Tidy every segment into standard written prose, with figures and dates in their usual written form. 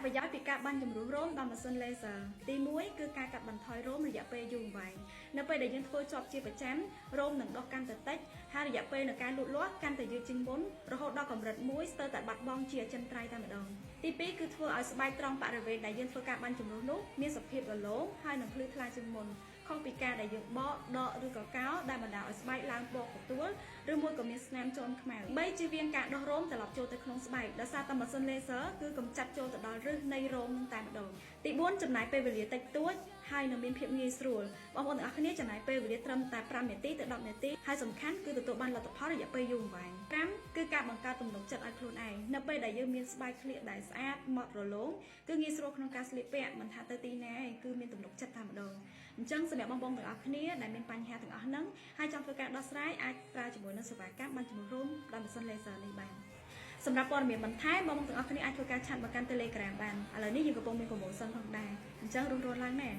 ប្រយោជន៍ពីការបាញ់ជម្រុះរោមដល់ម៉ាស៊ីន laser ទី1គឺការកាត់បន្ថយរោមរយៈពេលយូរអង្វែងនៅពេលដែលយើងធ្វើជាប់ជាប្រចាំរោមនឹងដុះកាន់តែតិចហើយរយៈពេលនៃការលូតលាស់កាន់តែយឺតជាងមុនរហូតដល់កម្រិតមួយស្ទើរតែបាត់បង់ជាអចិន្ត្រៃយ៍តែម្ដងទី2គឺធ្វើឲ្យស្បែកត្រង់បរិវេណដែលយើងធ្វើការបាញ់ជម្រុះនោះមានសភាពរលោងហើយនឹងភ្លឺថ្លាជាងមុនខុសពីការដែលយើងបកដកឬក៏កោដែលបណ្ដាលឲ្យស្បែកឡើងពណ៌កទួលឬមួយក៏មានស្នាមជាំខ្មៅ3ជៀសវាងការដុះរោមត្រឡប់ចូលទៅក្នុងស្បែកដោយសារតែម៉ាស៊ីន laser គឺកម្ចាត់ចូលទៅដល់ឫសនៃរោមនឹងតែម្ដងទី4ចំណាយពេលវេលាតិចតួចហើយនឹងមានភាពងាយស្រួលបងប្អូនទាំងអស់គ្នាចំណាយពេលវេលាត្រឹមតែ5នាទីទៅ10នាទីហើយសំខាន់គឺទទួលបានលទ្ធផលរយៈពេលយូរអង្វែង5គឺការបង្កើតទំនុកចិត្តឲ្យខ្លួនឯងនៅពេលដែលយើងមានស្បែកក្លៀកដែលស្អាតម៉ត់រលោងគឺងាយស្រួលក្នុងការស្លៀកពាក់មិនថាទៅទីណាឯងគឺមានទំនុកចិត្តតែម្ដងអញ្ចឹងសម្រាប់បងប្អូនទាំងអស់គ្នាដែលមានបញ្ហាទាំងអស់ហ្នឹងហើយចង់ធ្វើការដោះស្រាយអាចប្រើជាមួយនឹងសេវាកម្មបាញ់ជំរុះរោមដោយម៉ាស៊ីន laser នេះបានសម្រាប់ព័ត៌មានបន្ថែមបងប្អូនទាំងអស់គ្នាអាចធ្វើការ chat មកកាន់ Telegram បានឥឡូវនេះយើងកំពុងមាន promotion ផងដែរអញ្ចឹងរុះរាន់ឡើងណា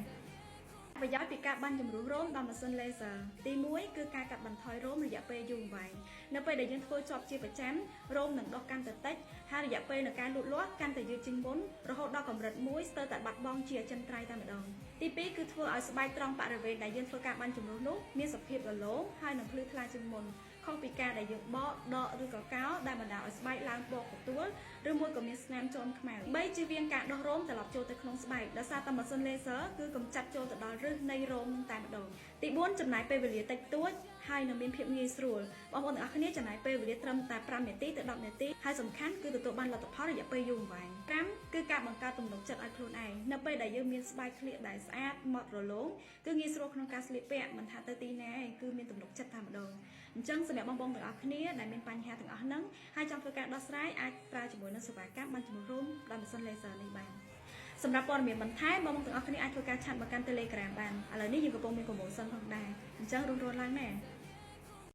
ប្រយោជន៍ពីការបាញ់ជម្រុះរោមដល់ម៉ាស៊ីន laser ទី1គឺការកាត់បន្ថយរោមរយៈពេលយូរអង្វែងនៅពេលដែលយើងធ្វើជាប់ជាប្រចាំរោមនឹងដុះកាន់តែតិចហើយរយៈពេលនៃការលូតលាស់កាន់តែយឺតជាងមុនរហូតដល់កម្រិតមួយស្ទើរតែបាត់បង់ជាអចិន្ត្រៃយ៍តែម្ដងទី2គឺធ្វើឲ្យស្បែកត្រង់បរិវេណដែលយើងធ្វើការបាញ់ជម្រុះនោះមានសភាពរលោងហើយនឹងភ្លឺថ្លាជាងមុនខុសពីការដែលយើងបកដកឬក៏កោដែលបណ្ដាលឲ្យស្បែកឡើងពណ៌កទួលឬមួយក៏មានស្នាមជាំខ្មៅ3ជៀសវាងការដុះរោមត្រឡប់ចូលទៅក្នុងស្បែកដោយសារតែម៉ាស៊ីន laser គឺកម្ចាត់ចូលទៅដល់ឫសនៃរោមនឹងតែម្ដងទី4ចំណាយពេលវេលាតិចតួចហើយនឹងមានភាពងាយស្រួលបងប្អូនទាំងអស់គ្នាចំណាយពេលវេលាត្រឹមតែ5នាទីទៅ10នាទីហើយសំខាន់គឺទទួលបានលទ្ធផលរយៈពេលយូរអង្វែង5គឺការបង្កើតទំនុកចិត្តឲ្យខ្លួនឯងនៅពេលដែលយើងមានស្បែកក្លៀកដែលស្អាតម៉ត់រលោងគឺងាយស្រួលក្នុងការស្លៀកពាក់មិនថាទៅទីណាឯងគឺមានទំនុកចិត្តតែម្ដងអញ្ចឹងសម្រាប់បងប្អូនទាំងអស់គ្នាដែលមានបញ្ហាទាំងអស់ហ្នឹងហើយចង់ធ្វើការដោះស្រាយអាចប្រើជាមួយនឹងសេវាកម្មបាញ់ជំរុះរោមដោយម៉ាស៊ីន laser នេះបានសម្រាប់ព័ត៌មានបន្ថែមបងប្អូនទាំងអស់គ្នាអាចធ្វើការ chat មកកាន់ Telegram បានឥឡូវនេះយើងកំពុងមាន promotion ផងដែរអញ្ចឹងរុះរាន់ឡើងណា។